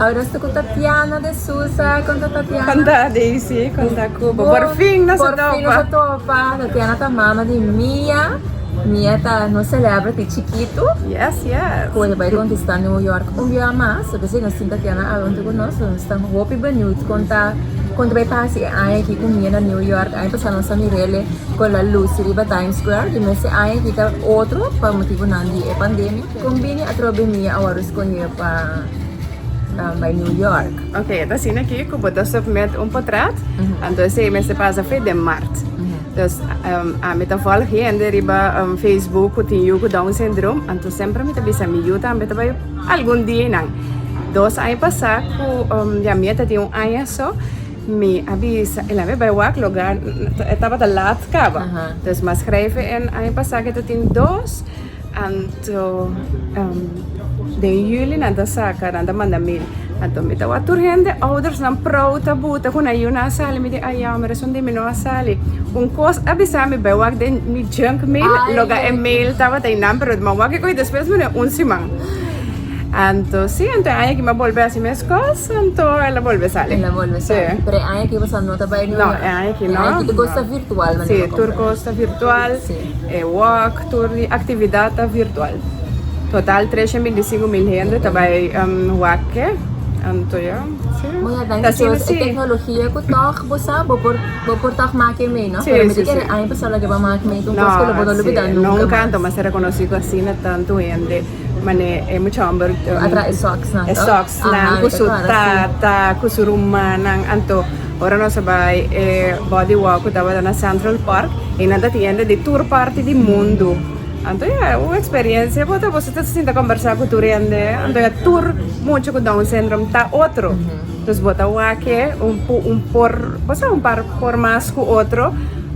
Awor nos ta ku Tatiana de Sousa. Kon ta Tatiana? Kon ta Daisy? Kon ta Cuba? Por fin nos a topa. Por fin nos a topa. Tatiana ta mama di Mia. Mia ta nos celebrity chikitu. Yes, yes. Ku e ta bai konkistá New York un bia mas. So p'esei nos tin Tatiana awe huntu ku nos. Nos ta hopi beniut kon ta kon ta bai pasa e aña aki ku Mia na New York. Aña pasá nos a mir'el ku el a lusi riba Times Square. Di mes e aña aki ta otro pa motibunan di e pandemia. Kon bini atrobe Mia a wòrdu skohé pa bai New York? Ok, e ta asina aki ku bo ta submit un potret, anto esei mester pasa fe den mart. Dus ami ta volg hende riba Facebook ku tin yu ku Down syndroom, anto semper mi ta bisa mi yu tambe ta bai algun dia einan. Dos aña pasá ku ya mi a ta tin un aña so, mi a bisa el a mi bai wak loga e tabata lat kaba. Dus mi a schrijf en aña pasá ke ta tin dos. Anto den juli nan ta saka, nan ta manda mail. Anto mi ta wak tur hende oudersnan proud ta buta ku nan yu nan a sali. Mi di ay jammer esun di mi no a sali. Un kos a bisa mi bai wak den mi junk mail, loga e mail tabata einan pero mi a wak e kos despues mi un siman. Anto si, anto e aña aki mi a bolbe hasi mes kos, anto el a bolbe sali. El a bolbe sali. Pero e aña aki bo sa no ta bai New No, e aña aki no. E aña aki tur kos ta virtual manera Si, tur kos ta virtual. E wak, tur di actividad ta virtual. Total 325 mil hende ta bai wak ke. Anto ya, si. Mooi danki Ta asina Dios. E si. tecnologia cu toch bo sa, bo por bo por toch make mee, no? Si, Pero mi si, ta kere si. aña pasado loke bo a make mee ta un No, cos cu lo bo no si. lubida nunca Nunca mas. anto mas a reconoci cu asina tanto hende mane e mucha homber A traha e socksnan, e toch? socksnan Aha, cu mi ta su corda, si. tata, cu su rumannan. Anto ora nos a bai e body walk cu tabata na Central Park, E nan ta tiende di tur parti di mundu. Anto ya, un experiencia bo ta boso ta sinta combersa cu tur hende. Anto ya tur mucha cu Down syndrome ta otro. Dus bo ta wak e un un por bo sa un par por mas cu otro.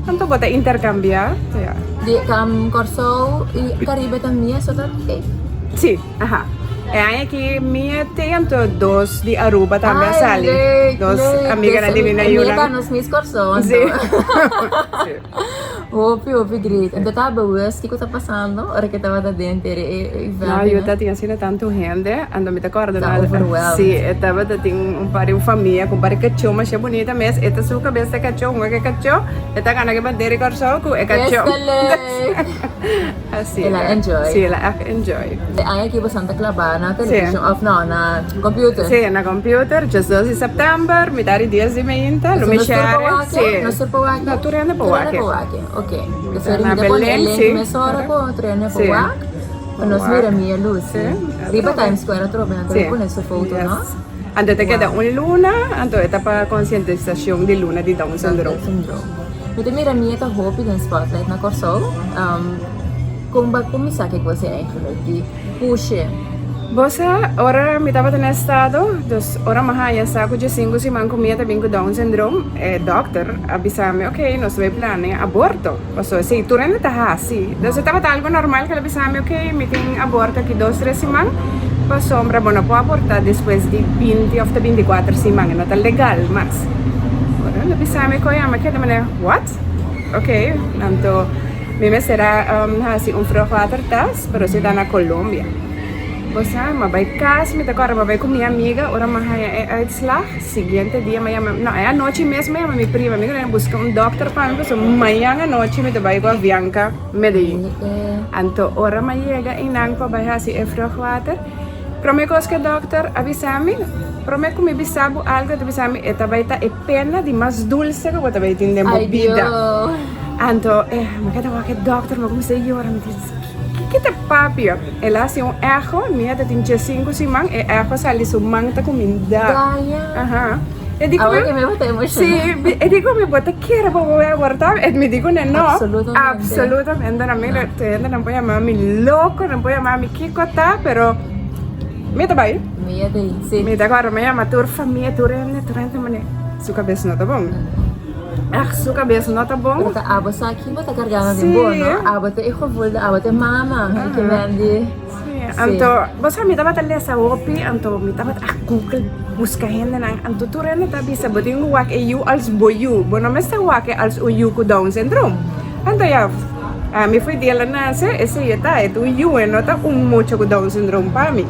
Anto bo ta intercambia. Anto ya. Di Kòrsou i Karibe ta mia so ta e? Si, aha. E aña aki mia te anto dos di Aruba tambe a sali. Ay, leuk, Dos leuk. amiganan di mi na E mia yunan. ta nos mis Kòrsou anto. Si. Si. Hopi, hopi great. Anto ta bewust kiko ta pasando ora ke tabata den tere e event? No, yu ta tin asina tantu hende, anto mi ta kòrda Ta na overwhelmed. Si, e tabata tin un par di un famia ku un par di kachó masha bunita mes, e ta su kabes ta kachó, un wak e kachó, e ta gana ku e bandera di Kòrsou ku e kachó. Esta leuk! Así. El a enjoy. Sí, el a echt enjoy. E aña aki bo san ta klabá na television of no, na computer? Sí, na computer. Djes dos di september, mitar di dies di meinta, lo mi share. Sí. Nos tur por wak? No, tur hende por wak. Tur hende por wak, ok. P'esei mi ta pone e link mesora ku tur hende por wak. Pa nos mira Mia Luz. Sí. Riba Times Square atrobe nan ta pone su foto, no? Anto e ta keda un luna, anto e ta pa konsientisashon di luna di Down Syndroom. Down Syndroom. Mi ta mira mi e ta hopi den spotlight na Kòrsou. Kon bo a kuminsá ku e kos ei eigenlijk di pushe? Bo sa, ora mi tabata na estado, dus ora mi a haña sa ku djesinku siman ku mi a ta bin ku Down syndroom, e dòkter a bisa mi, ok, nos ta bai plania aborto. Pasobra esei tur hende ta hasi. Dus e tabata algu normal ku el a bisa mi, ok, mi tin aborto aki dos, tres siman, pasobra bo no por abortá despues di binti òf ta bintikuater siman, e no ta legal mas. Ora el a bisa mi koe ami a keda manera, what? Ok, anto mi mester a hasi un vruchtwatertest, pero si ta na Colombia. Bo sa, mi a bai kas, mi ta kòrda mi a bai ku mi amiga, ora mi a haña e uitslag, siguiente dia mi a yama, no, e anochi mes mi a yama mi prima, mi a buska un dòkter pa mi, pasobra mañan anochi mi ta bai ku Avianca Medellin. Anto ora mi a yega einan pa bai hasi e vruchtwater, Prome kos ku e dòkter a bisa mi, prome ku mi bisa bo algu e ta bisa mi e ta bai ta e pena di mas dulse ku bo ta bai tin den bo bida. Anto e mi keda wak e dòkter mi a kuminsá yora mi di kiko ta papia? El a hasi un echo mi a ta tin diesinku siman e echo sali su man ta kuminda. E di ku mi si e di ku mi bo ta kere bo bo bai abortá? E mi di ku ne no absolutamente no mi hende nan por yama mi loko nan por yama mi kiko ta pero mi ta bai mi ta kòrda mi a yama tur famia tur hende tur hende mane su kabes no ta bon ègt su kabes no ta bon. Pero ta abo sa ki bo ta kargando den bo no abo ta e gevoel abo ta e mama ke men di. Sí, anto bo sa mi tabata lesa hopi, anto mi tabata a google buska hendenan, anto tur hende ta bisa bo tin ku wak e yu als bo yu, bo no mester wak e als un yu ku down syndroom. Anto ya, ami fo'i dia el a nase, esei e ta, e ta un yu, e no ta un mucha ku down syndroom pa mi.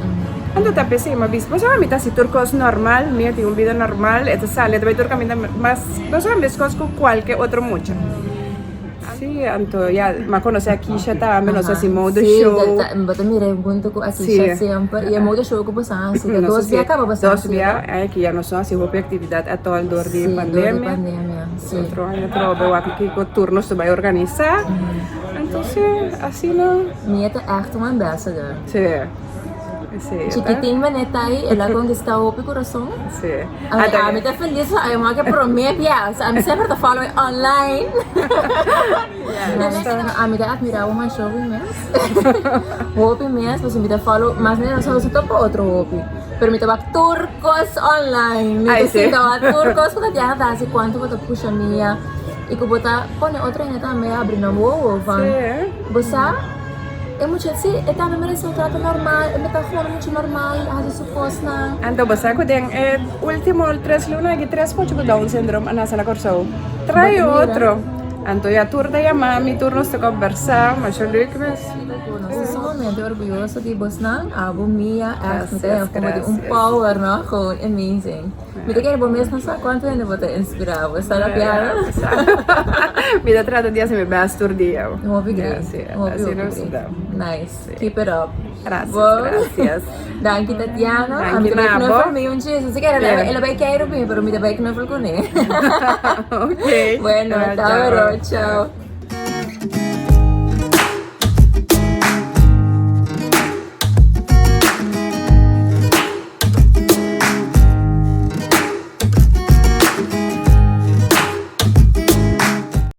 Anto ta p'esei mi a bisa, pasobra mi ta hasi tur kos normal, mi a tin un bida normal, e ta sali, e ta bai tur kaminda mas, pasobra meskos ku kualke otro mucha. Sí, anto ya, mi a konosé Akisha tambe, nos a hasi mode show. Sí, bo ta mira huntu ku Akisha semper, i e mode show ku boso a hasi, ta dos bia kaba boso a hasi. Dos bia, aki ya nos no hasi hopi aktividat atòl dor di pandemia. Sí, dor di pandemia, sí. Otro aña atrobe wak kiko tur nos ta bai organisá, anto sí, asina. Mi ta ègt un ambassador. Sí. Sí. Chikitin mane ta ahí, el a conquista hopi corazón. Sí. Ami ta feliz, ami a ke prome bia. So, ami semper ta follow online. Ami ta admira bo masha hopi mes. Hopi mes, pasobra mi ta follow, mas mira nos a topa otro hopi. Pero mi ta wak tur kos online. Mi ta sinta wak tur kos ku Tatiana ta hasi, kuantu bo ta pusha mia. I ku bo ta pone otro hende tambe abri nan wowo van bo sa. E mucha si e tambe merece un trato normal, e meta gewoon un mucha normal, haci su cosnan. Anto bo sa cu den e ultimo tres luna aki tres mucha cu Down syndrome a nace na Corsou. Trae otro. Anto ya tur ta yama mi, tur nos ta combersa, masha leuk mes. Nos ta sumamente orguyoso di bosnan, abo, Mia, echt, mi ta haya como di un power no, gewoon amazing. Mi ta kere bo mes no sa cuanto hende bo ta inspira bo sa rapiado. Mi ta trata di haci mi best tur dia. Hopi great. Hopi hopi great. Nice. Keep it up. Gracias gracias. Danki Tatiana. Danki Ami ta bai na bo. knuffel mi un chis. Si kere el a bai keiru mi pero mi ta bai knuffel cune. Ok. Bueno, ta oro. Chao.